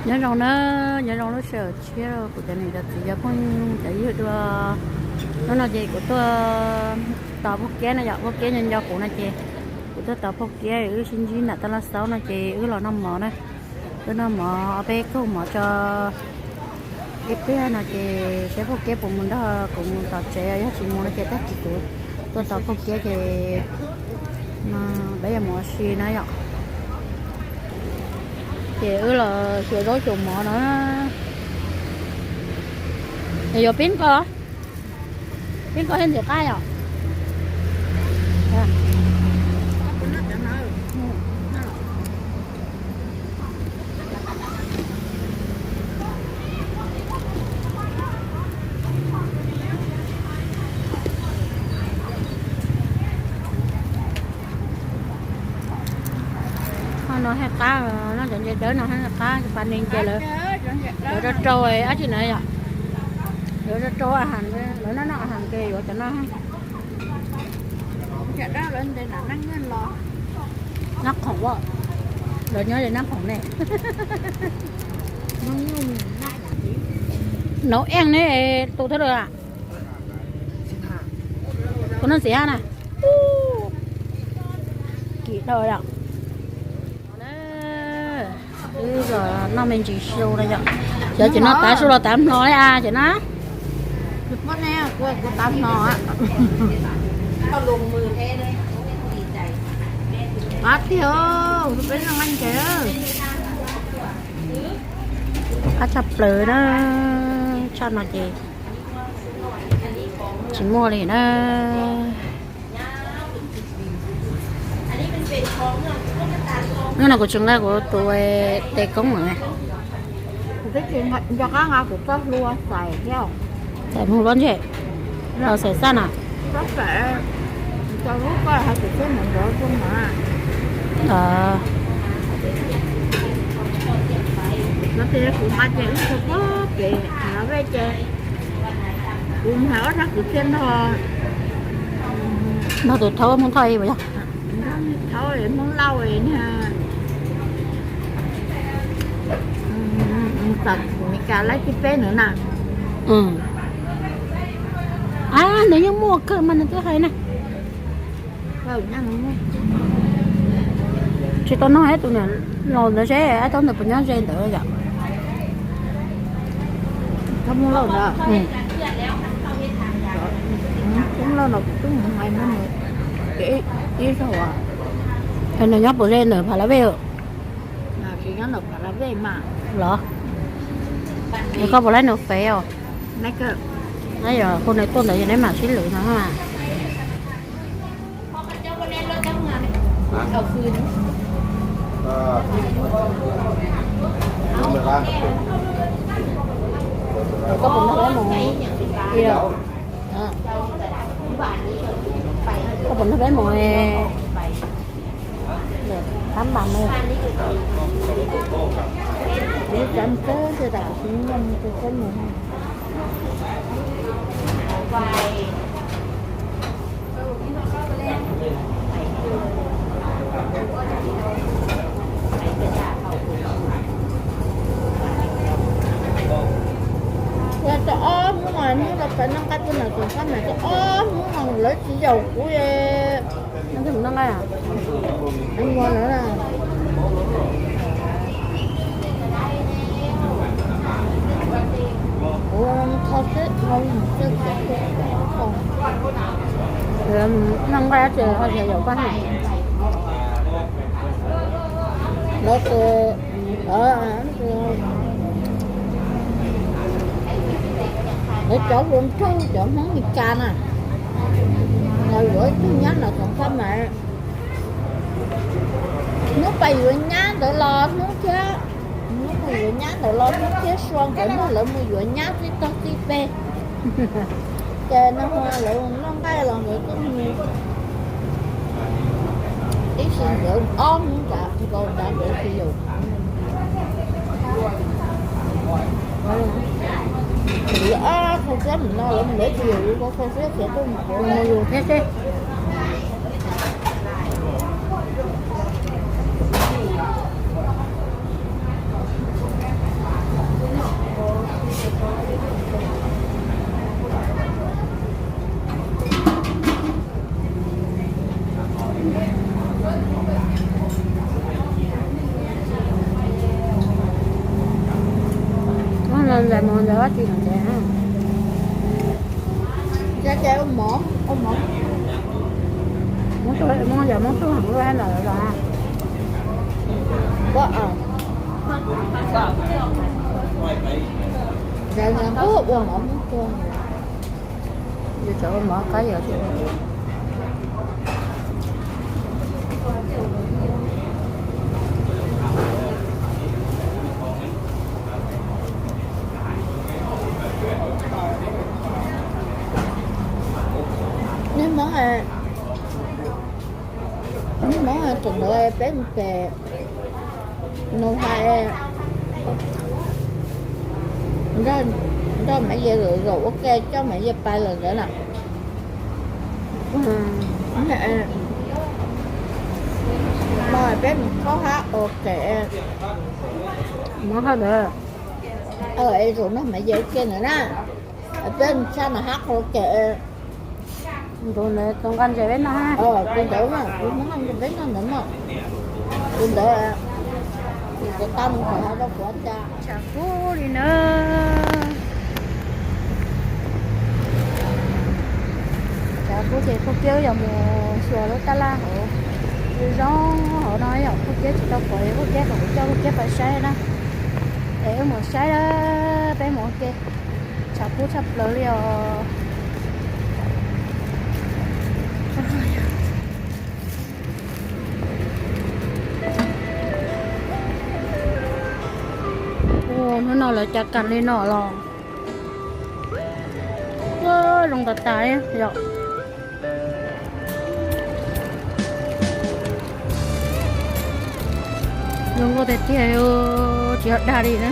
Nyob zoo na, nyob zoo lub sij hawm tshiab kuv cov niam cov txiv cov phooj cov ywg dua. Hnub no ces kuv tuaj tos Phooj Kiab na yom, Phooj Kiab nco nco kuv no ces kuv tuaj tos Phooj Kiab wb sib ntsib nram Taj Laj Xaub no ces wb los noj mov na. Wb noj mov, peb kaug mov tso ib pliag no ces saib Phooj Kiab puas mus nrog kuv mus tom tsev, yog tsis mus no ces tag kis kuv tuaj tos Phooj Kiab ces peb yuav mus ua si na yom. Ces wb los xyuas zaub xyuas mov no. Yuav pib ko, pib ko thiaj ntxim qab yom. Qhov no haj qab, noj cov ntses dawb no haj qab, pas neeg ces lawv, lawv rau rau dab tsi na yom. Lawv rau rau a has, lawv noj noj a has ces yuav cov no. Nab Khoom, lawv nyob ze Nab Khoom ne. Nov Eej ne, tus thawj lawm. Tus no ntxiv na. Kim dhau yom. Wb los noj me ntsis su no yom. Cov ces no tav su los tav hmo li a ces na. Qab tiag, peb noj nqaij ntses. Qab tshaj plaws na, tshaj no ces tsis muaj li na. Hnub no kuv tsis nqa kuv tus tes koob lawm. Kuv twb tsis nco qab nqa kuv txoj hlua xais thiab. Xais mus pob ntseg los xais xaj na. No ces kuv nqa ces wb txog pob pem Hav Vej ces kuv mus hais ob sab kwv txhiaj nrog, nrog tus thaub Hmoob Thoj ib puas yog? Thaub Hmoob Lauj niag mus tom Amelikas laib thib peb ntawd na. A, nws yeej muaj kawg mas nws twb hais na. Tsis tau nug ib tus niam laus ntawd seb ab thaub ntawd puas nyob ze ntawd yom. Thaub Hmoob Lauj ntawd. Thaub Hmoob Lauj no kuv twb mus hais nws ib zaug. Nws nyob puas ze ntawm Pha La Vej? Tsis nyob ntawm Pha La Vej mas. Los? Nws koj puas laib nws fev os? Yog hu nws tuaj ntawd yog neb mam sib lwm no. Koj puas nrog peb mus? Koj puas nrog peb mus? Tab npas mus. Kuv ib txav mus txog ces tas kuv tsis nyob mus ces peb mus. Yog cov ob hnub no, hnub no peb noj nqaij tuaj ntawm Txoov Xab Maim, cov ob hnub no lawv tsis yaum kuv. Noj nqaij a? Noj nqaij ces ho yaum koj. Lawv, lawv cov hluas nraug cov Hmoob Mes Kas na, los yuav ib tug nyab ntawm Txoov Xab Maim. Hnub pais yuav nyab ntawd los hnub thiab, hnub pais yuav nyab ntawd los hnub thiab sua nkawd nug lawv mus yuav nyab txij tog txij peg. Ces no lawv noj nqaij los nkawd tuaj mus ib si nkawd ob hnub nrad nkaus nrad nkawd tsis yaum. Kuv ob qho txhiab mus no lawv mus lawv tsis yaum yus, qho txhiab txiav tuaj mus kuv mus yus thiab seb. Ntxawm mov ntxawm ua tsis ntxawm. Ua mov, ua mov, Hmoob yog Hmoob tuaj heev luaj ntawm los. Ntawm no ua mov Hmoob tuaj, yus cov ua mov qab yos. Nej Hmoob, nej Hmoob thaum ntawd peb mus pem Nus Hais, nrog Maiv Yia zaum ua ke coj Maiv Yia pais lawm ntawd na. Peb mus khob hab ua ke, es zaum no Maiv Yia ua ke ntawd na, peb mus tshaj no hab ua ke. Tus ntawd tus nqa ntses peb noj, tus ntawd, tus nqa ntses peb noj ntawd no, tus ntawd, tus tau mus kom hab rau kuv cas. Tshav kub li na. Tshav kub ces Phooj Kiab yog mus xyuas lub tab laj hauv, zoo hauv no yom. Phooj Kiab tsis tau pom, Phooj Kiab kom kuv coj Phooj Kiab pais saib na. Es wb mus saib, peb mus ua ke. Tshav kub tshaj plaws li os. Ua hnub no lawv cav kas li no los zoo tas tas yom. Zoo nkauj tiag tiag, tsis yog dag li na.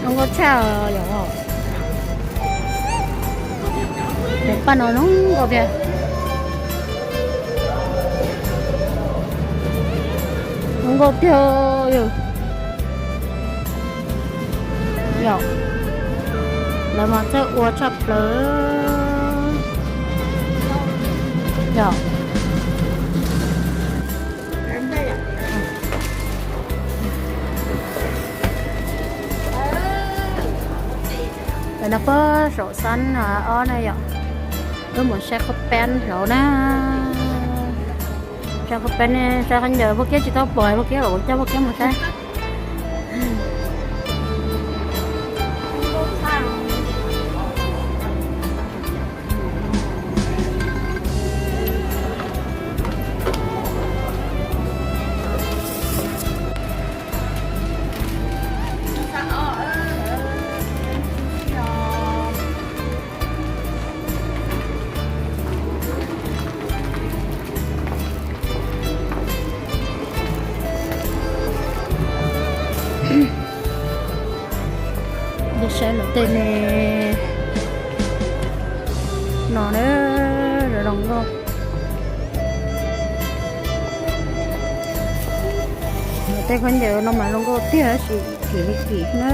Zoo nkauj tshaj yom. Daim paj no zoo nkauj tiag. Zoo nkauj tiag yom. Yom, lawv mas txawj ua tshaj plaws yom. Tam no puag saum xab ob na yom, wb mus saib qhov peb hauv na. Saib qhov peb ne, saib qhov ncauj Phooj Kiab tsis tau pom, Phooj Kiab los coj Phooj Kiab mus saib. Saib lawv tej me no na, zoo nkauj. Lawv tej khaub ncaws no mas zoo nkauj tiag tab sis kim li kim na.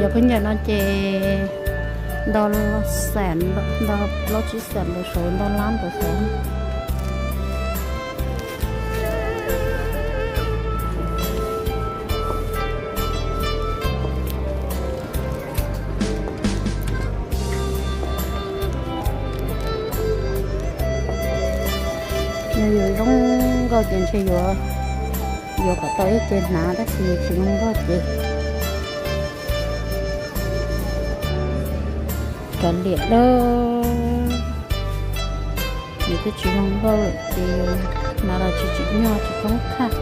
Yog khaub ncaws no ces ntau xees, ntau plaub tsib xees ntawd saud, ntau lab ntawd saud. Yog yuav zoo nkauj ces ntshe yuav, yuav kom tau ib ce hnav tab sis tsis zoo nkauj ces kav liam lawm. Yus twb tsis zoo nkauj lawm ces hnav los tsis tsim nyog tsis thoob thaj.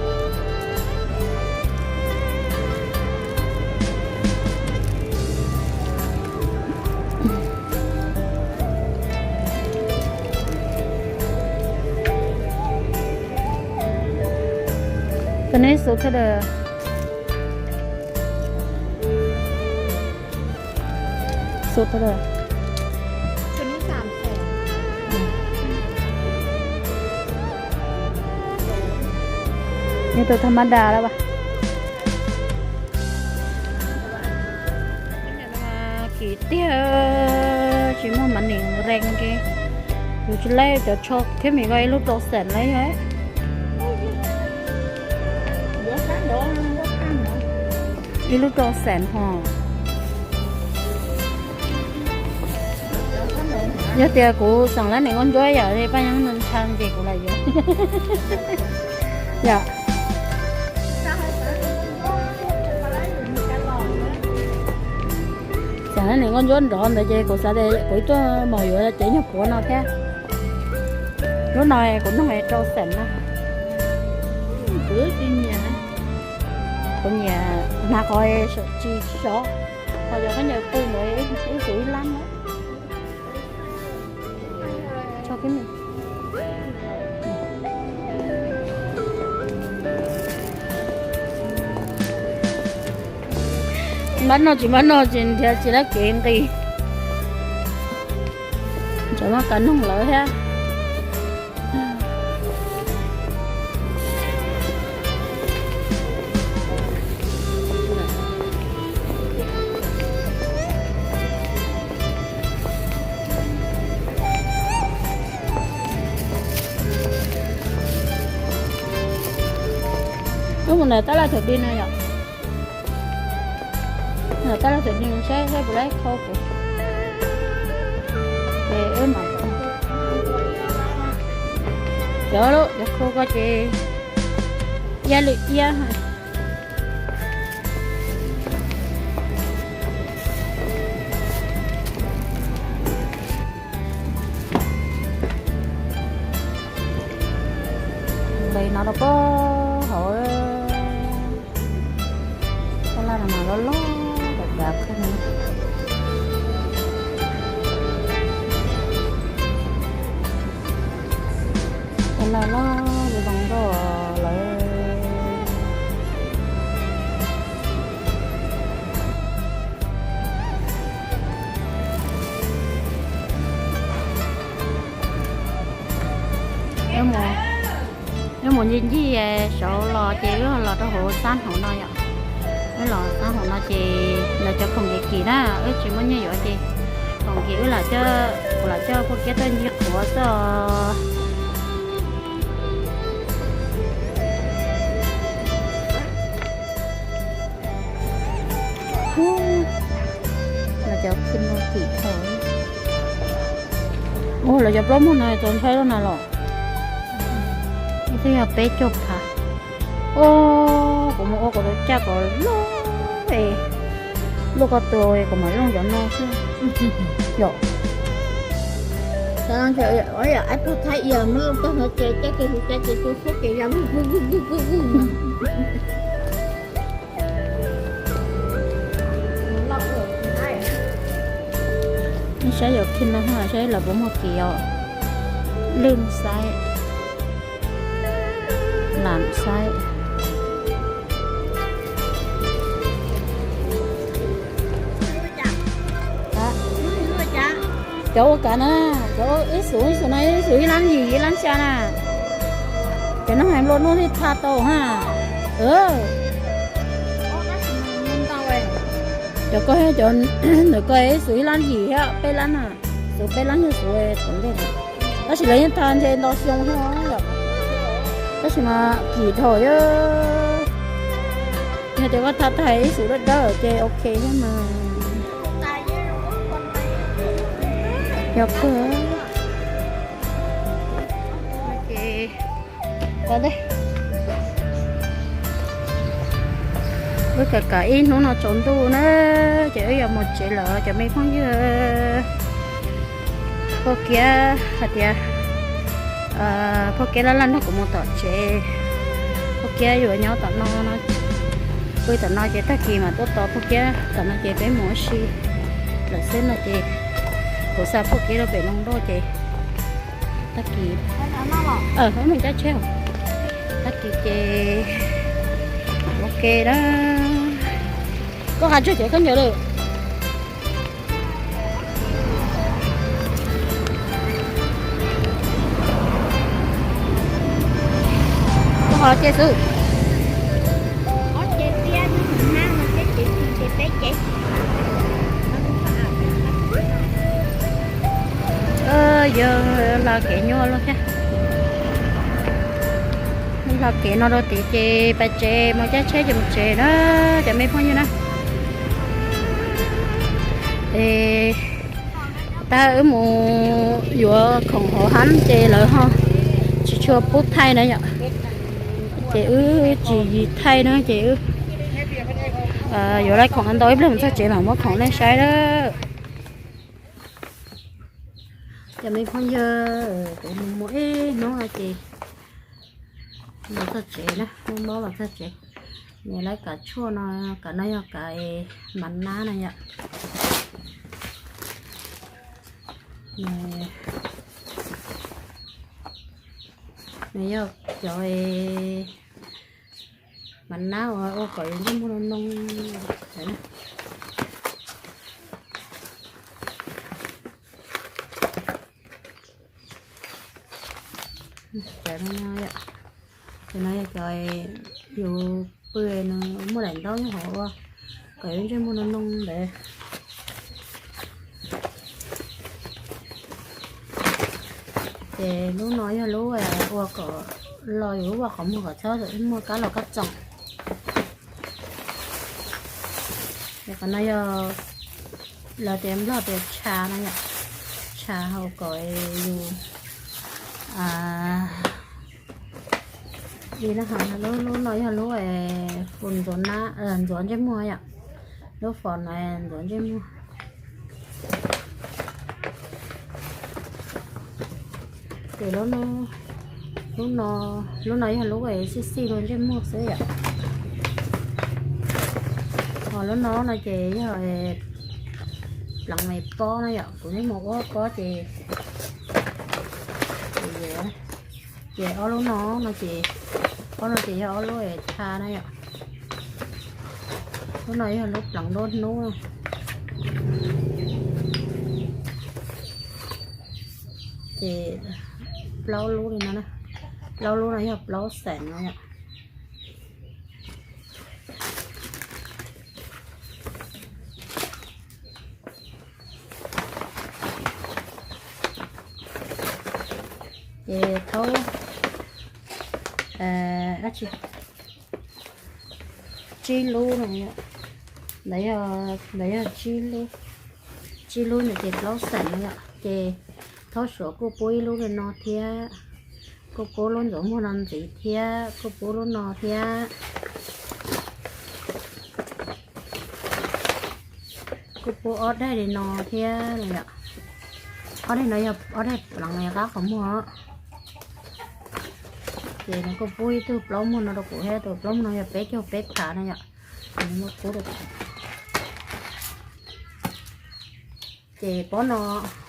Xu thawj daws. Xu thawj daws. Nws tus tha ma das lawm as. Kim tiag, tsis muaj mas nim rees ke. Yus tsis laib cov tsho khiab mis ko ib lub rau xeem lawm yog. Ib lub rau xeem ho. Yog tias kuv xeem lab niam nkauj ntsuab yom, Paj Yeeb ntsha ces kuv lam yuav. Yom. Xeem lab niam nkauj ntsuab nrov ntawd ces kuv xav tias kuv tuaj mus yuav cev nyuag puav no thiab. Lub no kuv nug rau xeem na. Kuv nyiam, kuv nyiam hnav qhov tsis sov, qhov yog khaub ncaws pw ntawd ib xus ib lab na. Mab noj tsis mab noj tsis nrhiav tsis laib kev nqis. Tsam maj kav noog lawv thiab. Wb mus ntawm tab laj thaum di no yom. Tab laj thaum di saib saib puas laib khau kuv. Ces wb mam, cov, cov khau ko ces iab li iab. Nqis no rau pem hauv. Tab laj no mas loj loj dav dav kawg. Tab laj loj zoo nkauj lawm. Wb mus ncig ncig saud los ces wb los rau hauv xab hauv no yom. Wb los xab hauv no ces lawv cov khoom kim kim na, wb tsis muaj nyiaj yuav ces khoom kim wb lam coj, kuv lam coj Phoj Kiab tuaj ncig qhuav xwb os. Lawv cov kim no kim thaum, ua lawv cov plaub muag no txaus ntshai loj na los. Twb yog peb caug phav. Kuv mus ua kuv tus caj kom luaj, luaj ko tua kuv mam looj cov no xwb. Yom. Ib tug thaib ia muab looj tag no ces caij kiag tus caj ces tus xub ces ya vwj vwj vwj vwj vwj. Saib yog kim no saib lawv puas muag kim os. Lwj xaib, lam xaib. Cov ua kav na, cov ib xus ib xus no ib xus ib lab yim ib lab xya na. Cov no hais nplua nuj thiaj tha tau ha. Cov ko, cov ntawm ko ib xus ib lab yim thiab peb lab na, xus peb lab yog xus tom ntej. Tab sis lawv yeej tha nce nto xyoo thiab os. Tab sis mas kim dhau yom. Yog tias koj tha tag ib xus dawb dawb ces ok thiab mas. Yog kawg. Wb kam kam ib hnub no tsaus ntuj na, ces wb yuav mus tsev lawm cov me phooj ywg. Phoj Kiab hais tias, Phoj Kiab laj laj nrog kuv mus tom tsev. Phoj Kiab yuav nyob tom no, pw tom no ces tag kis mam tuaj tos Phoj Kiab tom no ces peb mus ua si lawm xwb no ces kuv xa Phoj Kiab rau pem Looj Nroj ces tag kis, wb mus cab tsheb, tag kis ces Ke na, koj qas tsuag ces koj ncaws lawm. Koj qas ces xwb. Yog hla kev nyuaj luaj thiab. Hla kev no rau tid ces pais tsev mus caij tsheb ces mus tsev na, cov me phooj ywg na. Es tag wb mus yuav khoom hauv hab ces lawv ho tsis tshua pub thaij na yom. Ces wb tsis thaij na ces wb yuav lawv khoom ntau ib pliag mus txog tsev mam muab khoom nej saib na. Cov me phooj ywg, kuv mus ib hnub no ces los txog tsev na, muab mob los txog tsev. Nws lawv kav tshuaj no, kav no yog kav mas nab na yom. Nws yog cov mas nab uas ua kom yus ntsej muag no noo. Cov no yog cov yus pw nws muaj daim ntaub nyob hauv ua kom yus ntsej muag no noo ntawd. Ces lub no yog lub ua kom los yus lub vaj qhov muag kom txhob muaj kab los kab txoom. Qhov no yog lawv tias Nplog tias tsha no yom, tsha hau kom yus li no. Lub no yog lub fos ntxuav ntsej muag yom, lub fos no ntxuav ntsej muag. Ces lub no, lub no yog lub xij xij rau ntsej muag xwb yom. Ho lub no no ces yog pleev pob no yom, kuv neb mus ua pob ces, ces ob lub no no ces, ob no ces yog ob lub tsha na yom. Lub no yog lub pleev nruab hnub na. Ces plaub lub li no, plaub lub no yog plaub xeem no yom. Ces thaub dab tsi, tsib lub no, ntawd yog tsib lub, tsib lub ntawd ces plaub xeem no yom. Ces thaub suav kuj pub ib lub li no thiab, kuj pub lub ntxuav muag no ntxiv thiab, kuj pub lub no thiab, kuj pub ob daim li no thiab no yom. Ob daim no yog ob daim pleev qab qhov muag. Ces nws kuj pub ib tug plaub muag no rau kuv thiab, tus plaub muag no yog peb caug peb phav no yom. Ces pob no,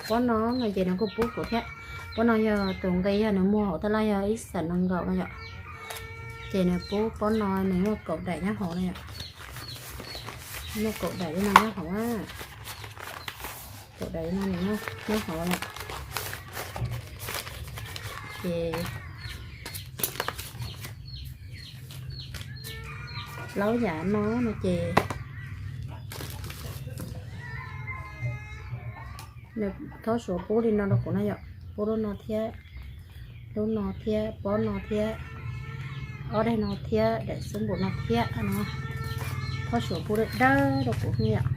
pob no no ces nws kuj pub kuv thiab. Pob no yog tus nqi yog nws muag hauv tab laj yog ib xeem nees nkaum no yom. Ces nws pub pob no nws muaj kaum daim nyob hauv no yom. Muaj kaum daim li no nyob hauv, kaum daim li no nws nyob hauv no. Ces plaub yam no no ces nws thaub suav pub li no rau kuv no yom, pub lub no thiab, lub no thiab, pob no thiab, ob daim no thiab, daim xub npum no thiab no. Thaub suav pub dawb dawb rau kuv yom.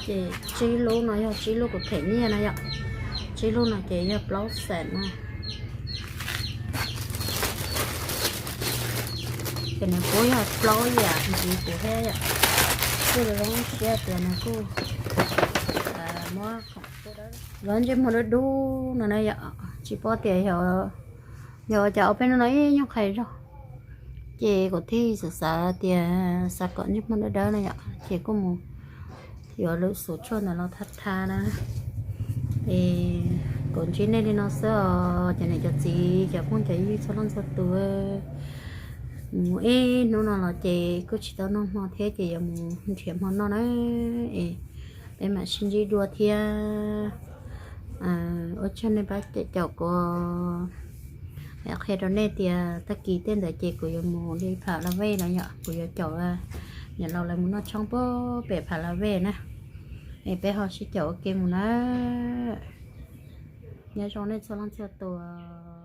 Ces tsib lub no yog tsib lub kuv them nyiaj no yom. Tsib lub no ces yog plaub xeem na. Ces nws kuj yog plaub yam ntxiv kuv thiab yom. Kuj zoo siab tias nws kuj muab los ntsej muag dub dub no na yom. Tsis paub tias yog, yog ua cas ob peb hnub no ib nyuag qhais zog, ces kuv thiaj xav xav tias xav kom ntsej muag dawb dawb na yom, ces kuj mus yuav lub xov tshuaj ntawd los thab thab na. Es kuv ntsib nej li no xwb os cov niam cov txiv cov phooj cov ywg txhua leej txhua tus. Mus ib hnub no los ces kuj tsis tau noj hmo thiab ces yuav mus nrhiav hmo noj na. Es peb mam sib ntsib dua thiab. Ua tsaug nej pab caum kuv. Qhia rau nej tias tag kis tej ntawd ces kuv yuav mus li Phav Las Vej los yom, kuv yuav caum niam laus lawv mus noj tshoob pem Phav Las Vej na. Es peb ho sib caum ua ke mus na. Nyob zoo nej txhua leej txhua tus.